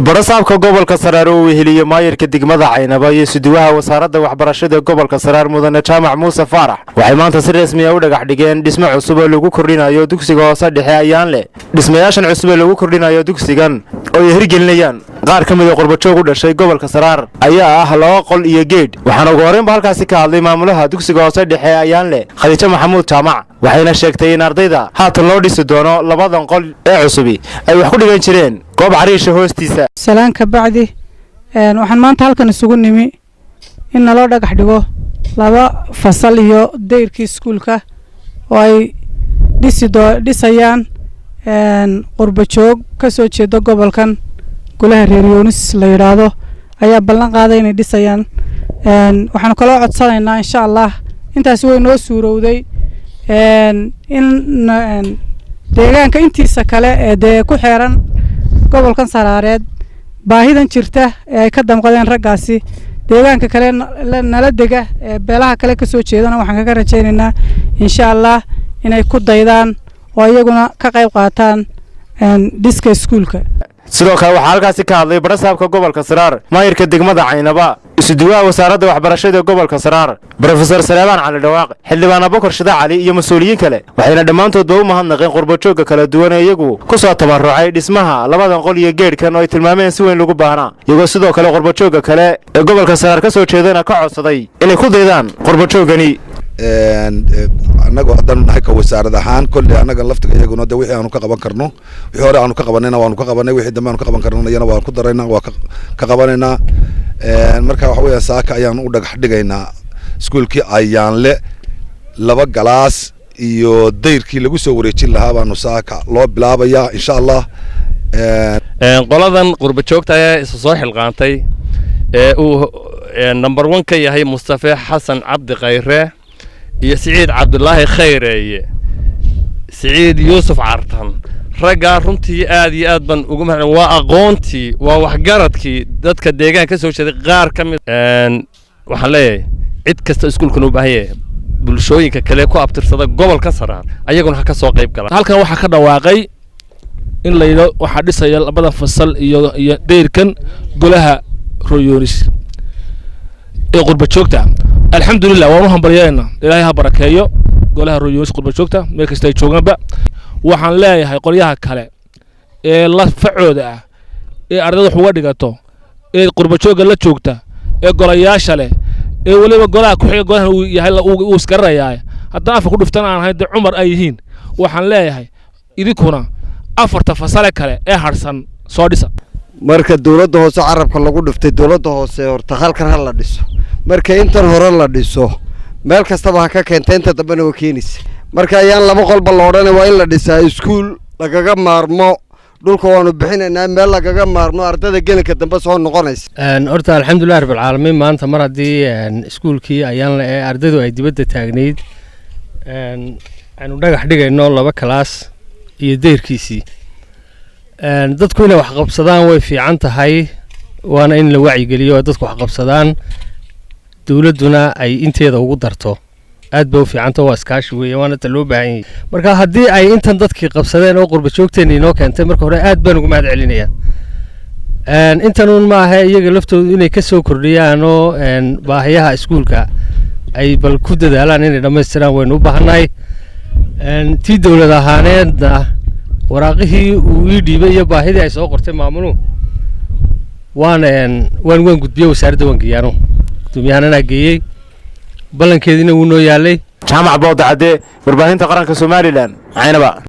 Barasaabka gobolka Saraar oo weheliye maayirka degmada Caynaba iyo suduwaha wasaaradda waxbarashada gobolka Saraar, Mudane Jaamac Muuse Faarax, waxay maanta si rasmi ah u dhagax dhigeen dhismo cusub oo lagu kordhinayo dugsiga hoose dhexe Ayaanle. Dhismayaashan cusub ee lagu kordhinayo dugsigan oo ay hirgelinayaan qaar ka mid a qurbajoog u dhashay gobolka Saraar ayaa ah laba qol iyo geedh. Waxaana ugu horreynba halkaasi ka hadlay maamulaha dugsiga hoose dhexe Ayaanle, Khadiijo Maxamuud Jaamac, waxayna sheegtay in ardayda haatan loo dhisi doono labadan qol ee cusubi ay wax ku dhigan jireen goob cariisha hoostiisa. Salaan ka bacdi, waxaan maanta halkan isugu nimi in naloo dhagax dhigo laba fasal iyo dayrkii iskuulka oo ay dhisi doo dhisayaan qurbajoog ka soo jeeda gobolkan. Golaha Reer Yoonis la yidhaahdo ayaa ballan qaaday inay dhisayaan. Waxaanu kaloo codsanaynaa, insha Allah, intaasi way noo suurowday, in deegaanka intiisa kale ee dee ku xeeran gobolkan Saraareed baahidan jirta ee ay ka damqadeen raggaasi, deegaanka kale nala dega ee beelaha kale kasoo jeedana, waxaan kaga rajaynaynaa, insha Allah, inay ku daydaan oo iyaguna ka qayb qaataan dhiska iskuulka. Sidoo kale waxaa halkaasi ka hadlay barasaabka gobolka Saraar, maayirka degmada Caynaba, isuduwaha wasaaradda waxbarashada gobolka Saraar, Brofesor Saleebaan Cali Dhawaaq, xildhibaan Abubakar Shida Cali iyo mas-uuliyiin kale, waxayna dhammaantoodba u mahadnaqeen qurbajoogga kala duwan ee iyagu ku soo tabarucay dhismaha labadan qol iyo geedhkan oo ay tilmaameen si weyn lagu baahnaa, iyagoo sidoo kale qurbajoogga kale ee gobolka Saraar ka soo jeedana ka codsaday inay ku daydaan qurbajooggani. Annagu haddaanu nahay ka wasaarad ahaan, kolley annaga laftiga iyaguna de wixii aanu ka qaban karno, wixii hore aanu ka qabanayna waanu ka qabanay, wixii dambe aanu ka qaban karnana iyana waan ku daraynaa, waa ka qabanaynaa. Marka waxa weeyaan, saaka ayaan u dhagax dhigaynaa iskuulkii Ayaanle, laba galaas iyo dayrkii lagu soo wareejin lahaa baanu saaka loo bilaabayaa, insha Allah. Qoladan qurba joogta ayaa isa soo xilqaantay ee uu number one ka yahay Mustafe Xasan Cabdi Khayre iyo Siciid Cabdulaahi Khayreeye, Siciid Yuusuf Cartan, raggaa runtii aad iyo aad baan ugu mahad. Waa aqoontii, waa waxgaradkii dadka deegaanka ka soo jeeday qaar ka mid. Waxaan leeyahay, cid kasta iskuulkan u baahan yahay, bulshooyinka kale ku abtirsada gobolka Saraar ayaguna ha ka soo qayb galaan. Halkan waxaa ka dhawaaqay in la yidho waxaa dhisaya labada fasal iyo dayrkan golaha Royoonis ee qurba joogta. Alxamdulilah, waan u hambalyeynaa, Ilaahay ha barakeeyo golaha Royoonis qurba joogta meel kasta ay joogaanba. Waxaan leeyahay qolyaha kale ee la facooda ah ee ardayda wax uga dhigato ee qurba joogga la joogta ee golayaasha leh ee weliba golaha ku xiga golahan uu yahay uu isgaranayaa, haddaan afka ku dhuftan aan ahayn dee Cumar ay yihiin, waxaan leeyahay idinkuna afarta fasale kale ee harsan soo dhisa. Marka dowladda hoose carabka lagu dhiftay, dowladda hoose horta halkan ha la dhiso. Marka intan hore la dhiso, meel kastaba ha ka keenta, inta dambena waa keenaysa. Marka ayaan laba qolba la odhanay, waa in la dhisaa iskuul lagaga maarmo. Dhulka waanu bixinaynaa, meel lagaga maarmo ardayda gelinka dambe soo noqonaysa. Horta alxamdulilah rabbilcaalamiin, maanta mar haddii iskuulkii Ayaanle ee ardaydu ay dibadda taagnayd aynu dhagax dhigayno laba kalaas iyo deyrkiisii. Dadku inay wax qabsadaan way fiican tahay, waana in la wacyigeliyo oo dadku wax qabsadaan, dowladduna ay inteeda ugu darto. Aad bay u fiicanta, waa iskaashi weeye, waana ta loo baahan yahay. Marka haddii ay intan dadkii qabsadeen oo qurba joogteena inoo keentay, marka hore aad baan ugu mahad celinayaa. Intanuun maaha, iyaga laftoodu inay ka soo kordhiyaan oo baahiyaha iskuulka ay bal ku dadaalaan inay dhammaystiraan waynu u baahannahay. Tii dowlad ahaaneedna, waraaqihii uu ii dhiibay iyo baahidii ay soo qortay maamuluhu waan gudbiyey wasaaradda, waan geeyaano guddoomiyahan anaa geeyey, ballankeediina wuu noo yaalay. Jaamac Boodacadde, warbaahinta qaranka Somaliland, Caynaba.